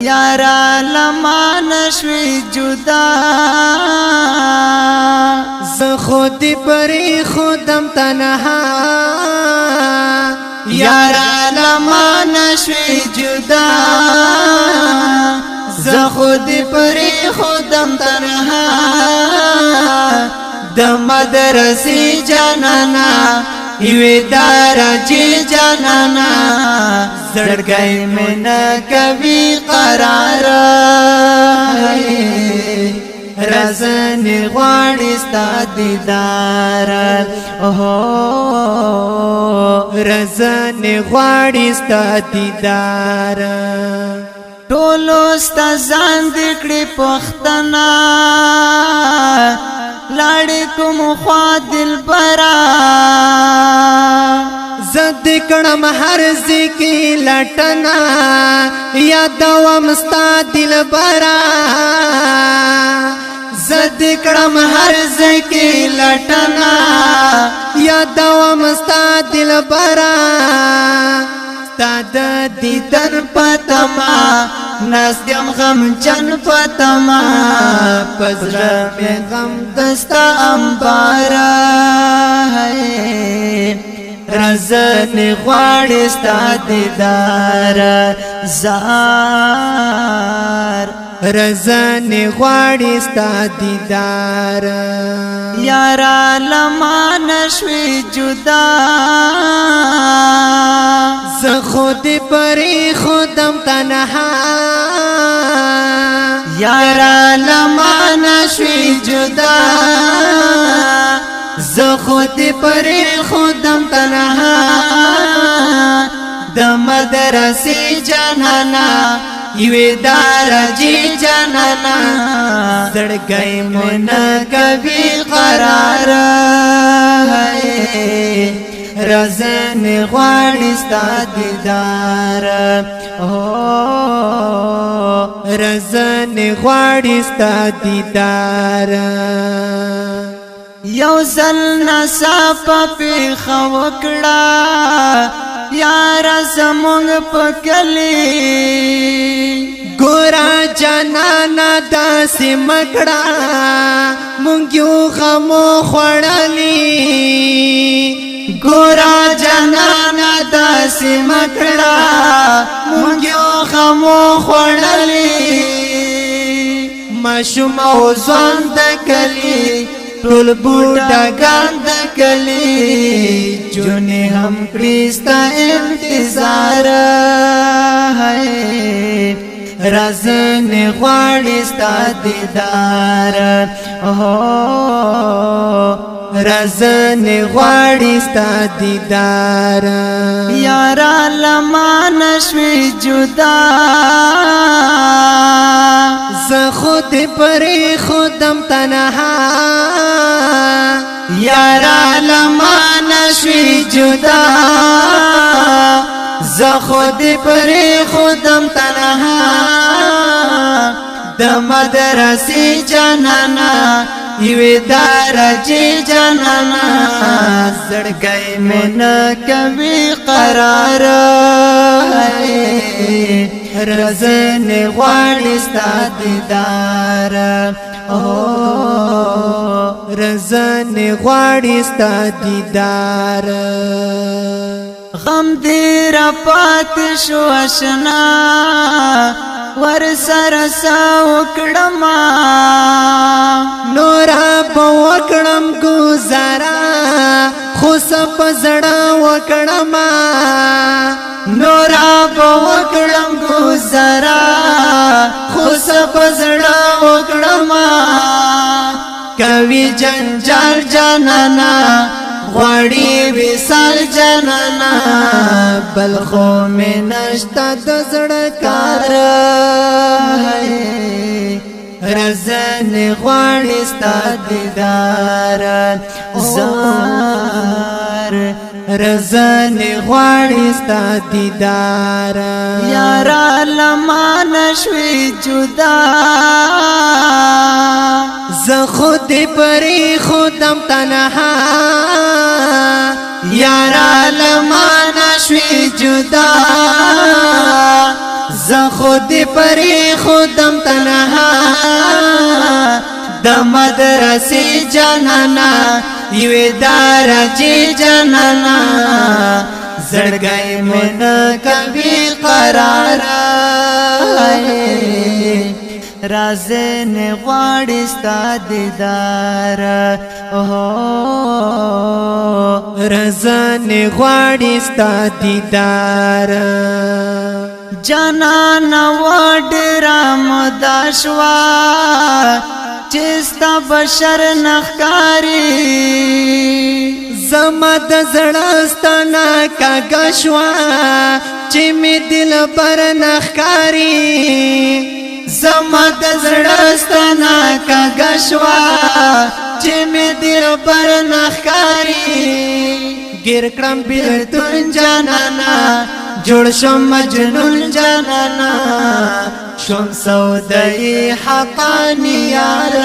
یارا لما نشوي جدا. زه خود پرې خودم تنها، یارا لما نشوي جدا. زه خود پرې خودم تنها، د مدرسې جانانا، یوې درجې جانانا، زړګی مې نه کوي قرار. رزن غواړي ستا دیدار، اوه رزن غواړي ستا دیدار. ټول استادان دکړي پښتنا، لاړې کوم خوا دل برا؟ زد کړم هر ذکی لټنا، یادوم ستا دل برا. زد کړم هر ذکی لټنا، یادوم ستا دل برا. ستا د دیدن پتما ناستم غم چن پتما، پزړه مې غم دستا امبارا. رزن غواړي ستا دیدار زار، رزن غواړي ستا دیدار. یارا لما نشوي جدا، زه خود پرې خودم تنها، یارا لما نشوي جدا. زه خود پرې خودم تنها، د مدرسې جانانا، یوې درجې جانانا، زړګی مې نه کوي قرار. رزن غواړي ستا دیدار، او رزن غواړي ستا دیدار. یو ځل نصاب پیخ وکړه یار زمونږ په کلی، ګورا جانانا داسې مکړه، مونږ یو غمو خوړلی. ګورا جانانا داسې مکړه، مونږ یو غمو خوړلی. ماشوم او ځوان د کلی، ټول بوډاګان د کلی، جونې هم کړي ستا انتظار. رزن غواړي ستا دیدار، او رزن غواړي ستا دیدار. یارا لما نشوي جدا، زه خود پرې خودم تنها، یارا لما نشوي جدا. زه خود پرې خودم تنها، د مدرسې جانانا، یوې درجې جانانا، زړګی مې نه کوي قرار. رزن غواړي ستا دیدار، او رزن غواړي ستا دیدار. غم دې را پات شو اشنا، ور سره سا وکړما. نورا په وکړم گزارا، خو سپ زړه وکړم. نورا په وکړم گزارا، خو سپ زړه وکړم. کوي جنجال جانانا، غواړي وصال جانانا، بل خو مې نشته د زړه کار. رزن غواړي ستا دیدار زار، رزن غواړي ستا دیدار. یارا لما نشوي جدا، زه خود پرې خودم تنها، یارا لما نشوي جدا. زه خود پرې خودم تنها. د مدرسې جانانا، یوې درجې جانانا، زړګی مې نه کوي قرار. رازن غواړي ستا دیدار، او رزن غواړي ستا دیدار. جانان وډرا مداشوا چې ستا بشر نخکاری. زما د زړه ستانه کاږه چې می دل پر نخکاری. زما د زړه ستانه کاږه چې می دل پر نخکاری. ګیر کړم بیلتون جانانا، جوړ شم مجنون جانانا، شم سودای حقانی یار.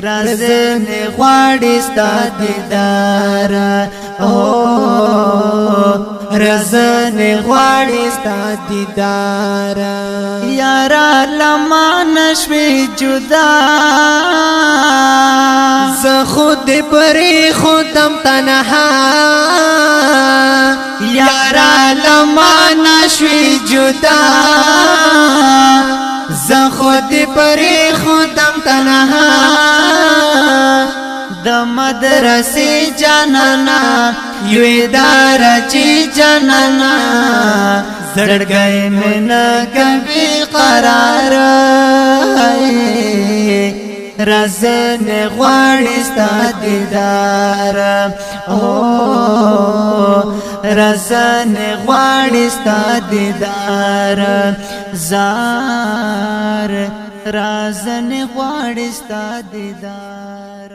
رازن غواړي ستا دیدار، او رزن غواړي ستا دیدار. یارا لما نشوي جدا، زه خود پرې خودم تنها. یارا لما نشوي جدا، زه خود پرې خودم تنها. د مدرسې جانانا، یوې درجې جانانا، زړګی مې نه کوي قرار. رزن غواړي ستا دیدار، او رزن غواړي ستا دیدار. زار رازن غواړي ستا دیدار.